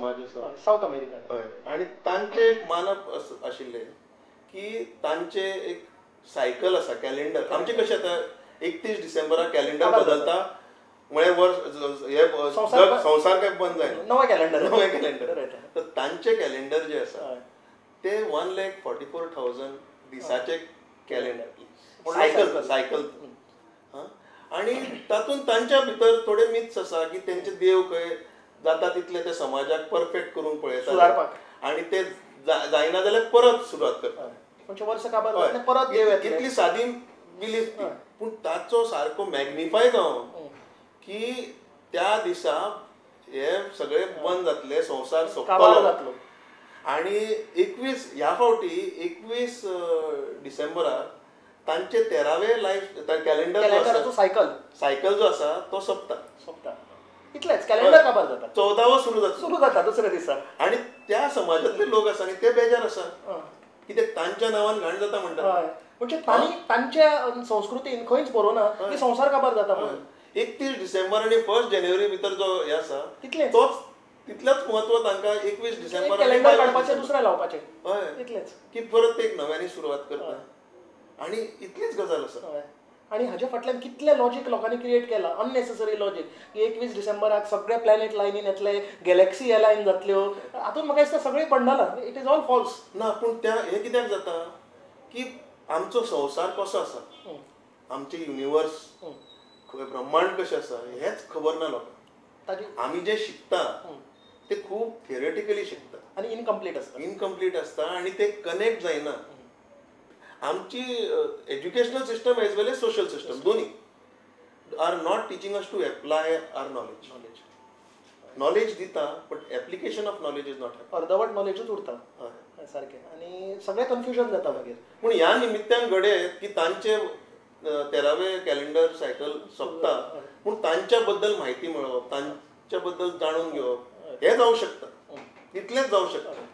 समाज आसा, south America. हय, आनी तांचे एक मानप आशिल्लें की तांचे एक सायकल आसा, कॅलेंडर. आमचें कशें आतां 31 डिसेंबराक कॅलेंडर बदलता, म्हळ्यार वर्स हे संवसार काय बंद जायना, नवें कॅलेंडर, नवें कॅलेंडर. तर तांचें कॅलेंडर जें आसा ते 1,44,000 दिसाचे कॅलेंडर, सायकल सायकल. आनी तातूंत तांच्या भितर थोडे मिथ्स आसा की तेंचे देव खंय जाता तितले ते समाजाक परफेक्ट करूंक पळयता आनी ते जायना जाल्यार परत सुरवात करता. परत देव, इतली सादी बिलीफ, पूण ताचो सारको मॅग्निफाय जावन की त्या दिसा हे सगळे बंद जातले, संवसार सोंपतलो. आनी 21 ह्या फावटी 21 डिसेंबराक तांचे 13वे लायफ कॅलेंडर सायकल सायकल जो आसा तो सोंपता, सोंपता इतलेच कॅलेंडर काबार जाता, 14वो सुरू जाता, सुरू जाता दुसऱ्या दिसा. आनी त्या समाजांतले लोक आसा आनी ते बेजार आसा कित्याक तांच्या नांवान घाण जाता म्हणटा. म्हणजे तांणी तांच्या संस्कृतीन खंयच बरोवना की संवसार काबार जाता म्हणून. 31 डिसेंबर आनी 1 जानेवारी भितर जो हे आसा तितलेच, तोच तितलेंच म्हत्व तांकां 21 डिसेंबर कॅलेंडर काडपाचें, दुसरें लावपाचें, हय, तितलेंच की परत एक नव्यानी सुरवात करता. आनी इतलीच गजाल आसा. आनी हाज्या फाटल्यान कितलें लॉजीक लोकांनी क्रिएट केलां, अननेसेसरी लॉजीक की 21 डिसेंबराक सगळे प्लॅनेट लायनीन येतले, गॅलेक्सी एलायन जातल्यो. हातूंत म्हाका दिसता सगळें पंडलां, it is all false. ना, पूण त्या हें कित्याक जाता की आमचो संवसार कसो आसा, आमचें युनिवर्स ब्रह्मांड कशें आसा हेंच खबर ना लोकांक. आमी जें शिकता ते खूब थियोरेटिकली शिकता आनी इनकम्प्लीट आसता, इनकम्प्लीट आसता आनी ते कनेक्ट जायना. आमची educational system as well as social system दोन्ही are not teaching us to apply our knowledge. Knowledge दिता but application of knowledge is not, अर्धवट नॉलेजूच उरता सारकें आनी सगळें कन्फ्युजन जाता मागीर. पूण ह्या निमित्तान घडये की तांचे 13वे कॅलेंडर सायकल सोंपता, पूण तांच्या बद्दल म्हायती मेळोवप, तांच्या बद्दल जाणून घेवप हें जावं शकता, तितलेंच जावं शकता.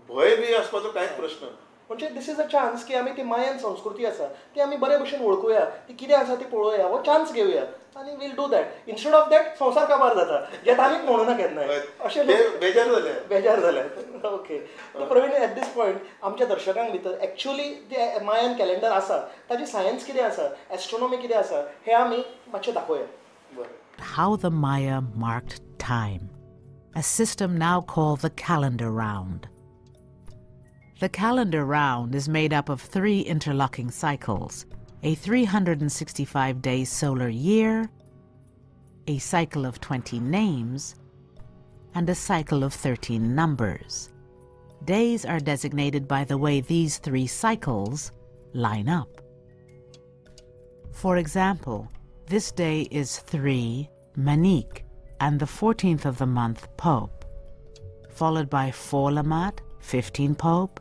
भंय बी आसपाचो कांयच प्रश्न ना. म्हणजे this is a chance की आमी ती मायन संस्कृती आसा ती आमी बरे भशेन वळखुया, ती कितें आसा ती पळोवया, हो चान्स घेवया आनी we'll do that. Instead of that संवसार काबार जाता, जे तांणी म्हणूना केन्नाय, अशें बेजार जाले, बेजार जाले. Okay Praveen, at this point आमच्या दर्शकांक भितर एक्चुअली जे मायन कॅलेंडर आसा ताची सायन्स कितें आसा, एस्ट्रोनॉमी कितें आसा हें आमी मातशें दाखोवया. बरें. How the Maya marked time, a system now called the calendar round. The calendar round is made up of 3 interlocking cycles, a 365-day solar year, a cycle of 20 names, and a cycle of 13 numbers. Days are designated by the way these 3 cycles line up. For example, this day is 3 Manik and the 14th of the month Pope, followed by 4 Lamat, 15 Pope,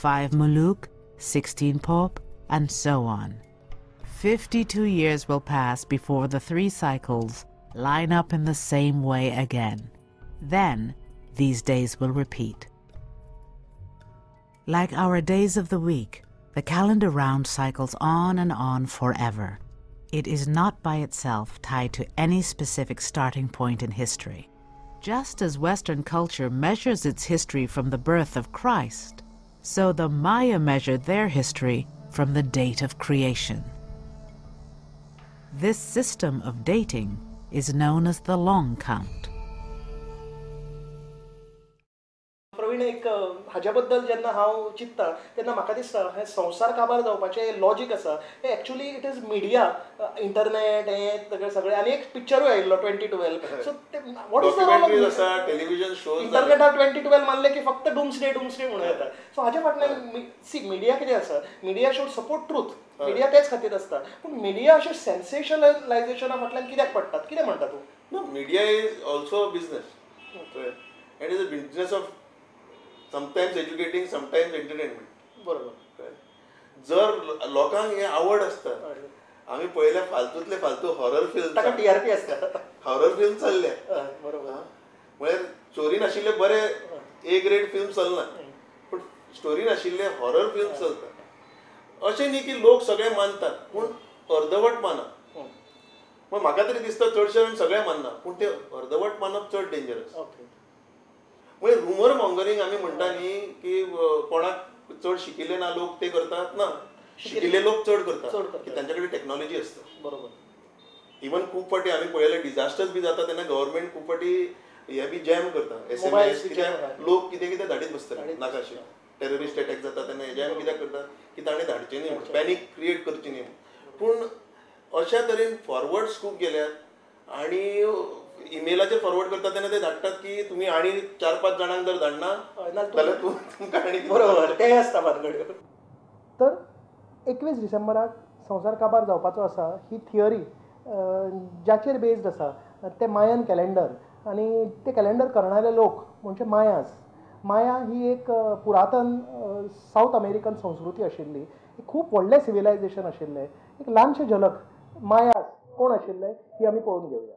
5 Muluk, 16 Pope, and so on. 52 years will pass before the 3 cycles line up in the same way again. Then, these days will repeat. Like our days of the week, the calendar round cycles on and on forever. It is not by itself tied to any specific starting point in history. Just as Western culture measures its history from the birth of Christ, so the Maya measured their history from the date of creation. This system of dating is known as the long count. Praveen, एक हाज्या बद्दल जेन्ना हांव चिंतता तेन्ना म्हाका दिसता हें संवसार काबार जावपाचें लॉजीक आसा हें actually it is media, internet हें सगळें. आनी एक पिक्चरूय आयिल्लो 2012. सो ते what is the role of television show? इंटरनेटार 2012 मानलें की फक्त डुम्सडे डुम्सडे म्हणून येता. सो हाज्या फाटल्यान सी मिडिया कितें आसा, media should support truth, media तेच खातीर आसता. पूण मिडिया अशें सेन्सेशनलायजेशना फाटल्यान कित्याक पडटात, कितें म्हणटा तूं? No, media is also a business. It is a business of sometimes educating, sometimes entertainment. बरोबर. जर लोकांक हे आवड आसता, आमी पळयल्या फालतूतले फालतू हॉरर फिल्म, ताका टीआरपी आसता, हॉरर फिल्म चल्ले. बरोबर. म्हळ्यार स्टोरी नाशिल्ले बरे ए ग्रेड फिल्म चलना, पूण स्टोरी नाशिल्ले हॉरर फिल्म चलता. अशें न्ही की लोक सगळे मानतात, पूण अर्दवट मानप. मग म्हाका तरी दिसता चडशे जाण सगळे मानना, पूण ते अर्दवट मानप चड डेंजरस. ओके. म्हणजे रुमर मॉंगरिंग आमी म्हणटा न्ही की कोणाक चड शिकिल्ले ना लोक ते करतात ना, शिकिल्ले लोक चड करतात की तांचे कडेन टॅक्नॉलॉजी आसता. बरोबर. इवन खूब फावटी आमी पळयले डिझास्टर्स बी जाता तेन्ना गव्हर्मेंट खूब फावटी हे बी जॅम करता, एसएमएस कित्याक लोक कितें कितें धाडीत बसतले नाका अशें. टेररिस्ट अटॅक जाता तेन्ना जॅम कित्याक करतात की ताणें धाडचें न्ही, पॅनीक क्रिएट करची न्ही. पूण अशा तरेन फॉरवर्ड्स खूब गेल्यात आनी इमेलाचेर फॉरवर्ड करता तेन्ना ते धाडटात की तुमी आनी 4-5 जाणांक जर धाडना जाल्यार तुमकां आनी बरोबर तें आसता भानगड. तर 21 डिसेंबराक संवसार काबार जावपाचो आसा ही थियरी ज्याचेर बेस्ड आसा ते मायन कॅलेंडर, आनी ते कॅलेंडर करणारे लोक म्हणजे मायाज. माया ही एक पुरातन सावथ अमेरिकन संस्कृती आशिल्ली, एक खूब व्हडलें सिविलायझेशन आशिल्लें. एक ल्हानशें झलक मायाज कोण आशिल्ले ही आमी पळोवन घेवया.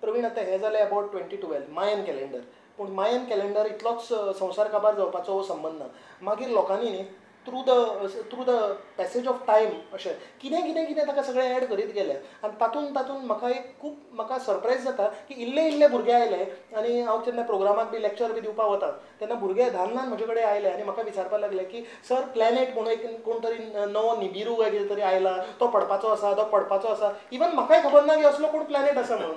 प्रवीण, आतां हें जालें अबावट 2012 मायन कॅलेंडर. पूण मायन कॅलेंडर इतलोच संवसार काबार जावपाचो हो संबंद ना. मागीर लोकांनी न्ही through the passage of time अशें कितें कितें कितें ताका सगळें एड करीत गेले आनी तातूंत तातूंत म्हाका एक खूब म्हाका सरप्रायज जाता की इल्ले इल्ले भुरगे आयले आनी हांव जेन्ना प्रोग्रामाक बी लॅक्चर बी दिवपाक वता तेन्ना भुरगे ल्हान ल्हान म्हजे कडेन आयले आनी म्हाका विचारपाक लागले की सर प्लॅनेट म्हणून एक कोण तरी नवो निबिरू काय कितें तरी आयला, तो पडपाचो आसा, तो पडपाचो आसा. इवन म्हाकाय खबर ना की असलो कोण प्लॅनेट आसा म्हणून.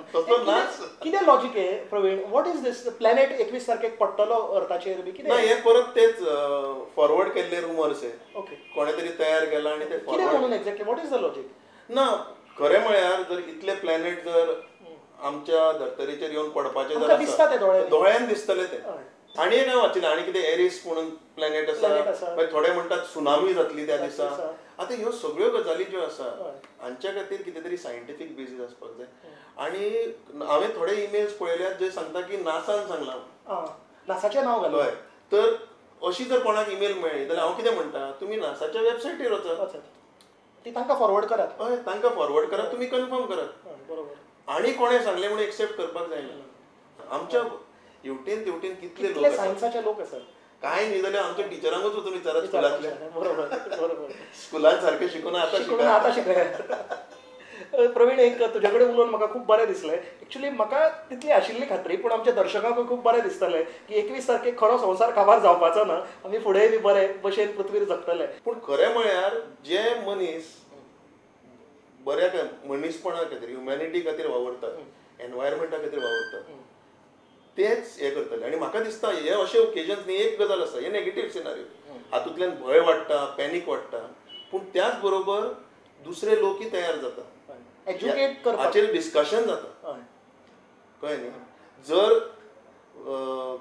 कितें लॉजीक आहे Praveen? What is this planet 21 तारखेक पडटलो अर्थाचेर बी कितें? हें परत तेच फॉरवर्ड केल्ले रुमर्स. ओके, कोणे तरी तयार केला आनी ते कितें म्हणून exactly what is the logic? ना, खरें म्हळ्यार जर इतले प्लॅनेट जर आमच्या धर्तरेचेर येवन पडपाचे जर दिसता ते दोळ्यान दिसतले ते. आनी एक हांव वाचिल्लें आनी कितें एरिस म्हणून प्लॅनेट आसा, मागीर थोडे म्हणटात सुनामी जातली त्या दिसा. आतां ह्यो सगळ्यो गजाली ज्यो आसा हांच्या खातीर कितें तरी सायंटिफीक बेजीस आसपाक जाय. आनी हांवें थोडे इमेल्स पळयल्यात जे सांगता की नासान सांगलां, नासाचें नांव घालां. हय, तर अशी जर कोणाक ईमेल मेळ्ळी जाल्यार हांव कितें म्हणटा, तुमी नासाच्या वेबसायटीर वचात, ती तांकां फॉरवर्ड करात. हय, तांकां फॉरवर्ड करात, तुमी कन्फर्म करात. बरोबर. आनी कोणें सांगलें म्हणून एक्सेप्ट करपाक जायना. आमच्या हेवटेन तेवटेन कितले लोक सायन्साचे लोक आसात. कांय न्ही जाल्यार आमच्या टिचरांकूच वचून विचारात स्कुलांतल्या. बरोबर बरोबर. स्कुलान सारकें शिकून आतां शिकून आतां शिकया. प्रवीण, एक तुज्या कडेन उलोवन म्हाका खूब बरें दिसलें. एक्चुली म्हाका तितली आशिल्ली खात्री, पूण आमच्या दर्शकांकूय खूब बरें दिसतलें की 21 तारखेक खरो संवसार काबार जावपाचो ना, आमी फुडेंय बी बरे भशेन पृथ्वीर जगतले. पूण खरें म्हळ्यार जे मनीस बऱ्या मनीसपणा खातीर, ह्युमॅनिटी खातीर वावुरतात, एनवायरमेंटा खातीर वावुरतात, तेच हें करतले. आनी म्हाका दिसता हे अशे ओकेजन्स न्ही, एक गजाल आसा, हे नेगेटीव सिनारियो, हातूंतल्यान भंय वाडटा, पॅनीक वाडटा, पूण त्याच बरोबर दुसरे लोकय तयार जाता, एज्युकेट करपाक, हाचेर डिस्कशन जाता. कळ्ळें न्ही? जर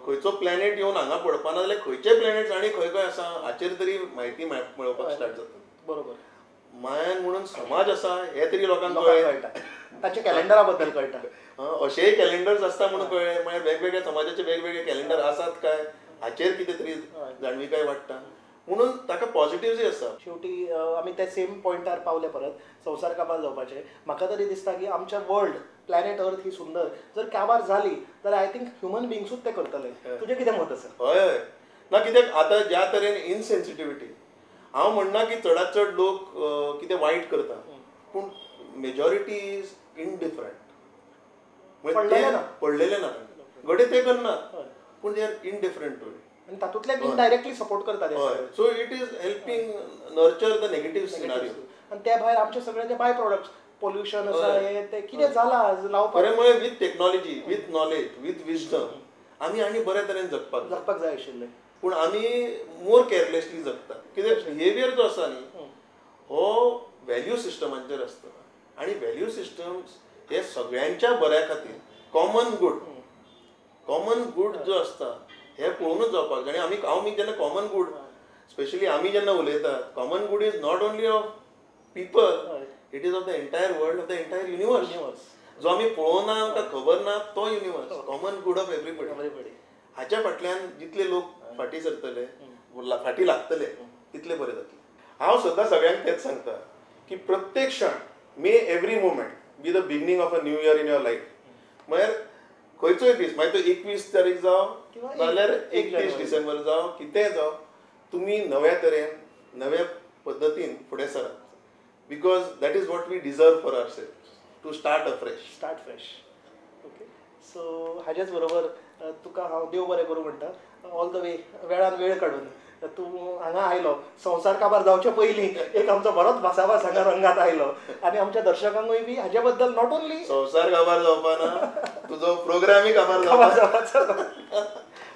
खंयचो प्लॅनेट येवन हांगा पडपाना जाल्यार खंयचे प्लॅनेट्स आनी खंय खंय आसा हाचेर तरी म्हायती मेळोवपाक स्टार्ट जाता. बरोबर. मायान म्हणून समाज आसा हे तरी लोकांक कळटा, ताच्या कॅलेंडरा बद्दल कळटा. अशेय कॅलेंडर्स आसता म्हणून कळ्ळें. मागीर वेगवेगळ्या समाजाचे वेगवेगळे कॅलेंडर आसात काय हाचेर कितें तरी जाणविकाय वाडटा. म्हणून ताका पॉझिटिव्हय आसा. शेवटी आमी त्या सेम पॉयंटार पावले परत, संवसार काबार जावपाचें. म्हाका तरी दिसता की आमच्या वर्ल्ड, प्लॅनेट अर्थ ही सुंदर जर काबार जाली जाल्यार I think human बिंग्सूच ते करतले. तुजें कितें मत आसा? हय हय ना, कित्याक आतां ज्या तरेन इनसेन्सिटिविटी, हांव म्हणना की चडांत चड लोक कितें वायट करता, पूण मेजॉरिटी is indifferent, पडलेले ना घडये ते करनात, पूण they are indifferent to it आनी तातूंतल्यान इनडायरेक्टली सपोर्ट करतात. So it is helping nurture the negative scenario. आनी त्या भायर आमचे सगळे जे बाय प्रोडक्ट्स, पोल्युशन आसा, हें तें कितें जालां लावपाक. खरें म्हळ्यार with technology, with knowledge, with wisdom आमी आनी बऱ्या तरेन जगपाक जाय आशिल्लें, पूण आमी मोर केअरलेसली जगतात. कित्याक बिहेवियर जो आसा न्ही हो व्हॅल्यू सिस्टमांचेर आसता आनी व्हॅल्यू सिस्टम्स हे सगळ्यांच्या बऱ्या खातीर कॉमन गूड, कॉमन गूड जो आसता हे पळोवनूच जावपाक जाय. आनी आमी जेन्ना कॉमन गूड, स्पेशली आमी जेन्ना उलयतात, common good is not only of people, it is of the entire world, of the entire universe. जो आमी पळोवना, आमकां खबर ना तो universe, common good of everybody. हाच्या फाटल्यान जितले लोक फाटीं सरतले, फाटीं लागतले, तितले बरें जातले. हांव सदां सगळ्यांक तेंच सांगता की प्रत्येक क्षण, may every moment be the beginning of a new year in your life. म्हळ्यार खंयचोय दीस, मागीर तो 21 तारीख जावं नाल्यार 31 डिसेंबर जावं, कितेंय जावं, तुमी नव्या तरेन नव्या पद्दतीन फुडें सरात, because that is what we deserve for our self, to start afresh. Start fresh. Okay, so हाजेच बरोबर तुका हांव देव बरें करूं म्हणटा. ऑल the way वेळान वेळ काडून तूं हांगा आयलो, संवसार काबार जावचे पयलीं एक आमचो बरोच भासाभास हांगा रंगात आयलो आनी आमच्या दर्शकांकूय बी हाजे बद्दल not only संवसार काबार जावपा ना, तुजो प्रोग्रामूय काबार जावपाचो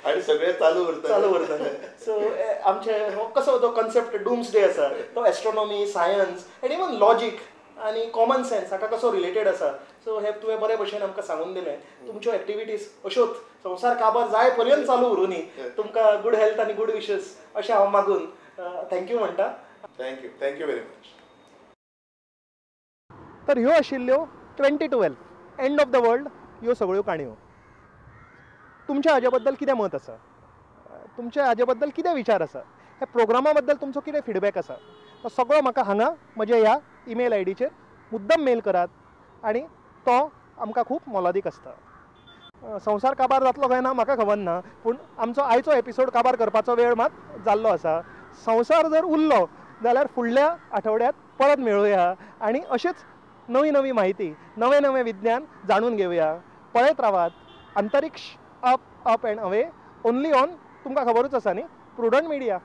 आनी सगळें चालू उरता, चालू उरतलें. सो आमचे हो कसो जो कॉन्सेप्ट डूम्स डे आसा तो astronomy, science and even logic आनी कॉमन सेन्स हाका कसो रिलेटेड आसा, सो हे तुवें बरे भशेन आमकां सांगून दिलें. तुमच्यो एक्टिविटीज अश्योच संवसार काबार जाय पर्यंत चालू उरुनी. तुमकां गुड हेल्थ आनी गुड विशस अशें हांव मागून thank you म्हणटा. Thank you, thank you very much. तर ह्यो आशिल्ल्यो 2012 एंड ऑफ the world ह्यो सगळ्यो काणयो. तुमच्या हाजे बद्दल कितें मत आसा, तुमच्या हाजे बद्दल कितें विचार आसा, ह्या प्रोग्रामा बद्दल तुमचो कितें फिडबॅक आसा, तो सगळो म्हाका हांगा म्हज्या ह्या ईमेल I डीचेर मुद्दम मेल करात आनी तो आमकां खूब मोलादीक आसता. संवसार काबार जातलो काय ना म्हाका खबर ना, पूण आमचो आयचो एपिसोड काबार करपाचो वेळ मात जाल्लो आसा. संवसार जर उरलो जाल्यार फुडल्या आठवड्यांत परत मेळुया आनी अशेंच नवी नवी म्हायती, नवें नवें विज्ञान जाणून घेवया. पळयत रावात Antariksh up up and away, only on तुमकां खबरूच आसा न्ही, प्रुडंट मिडिया.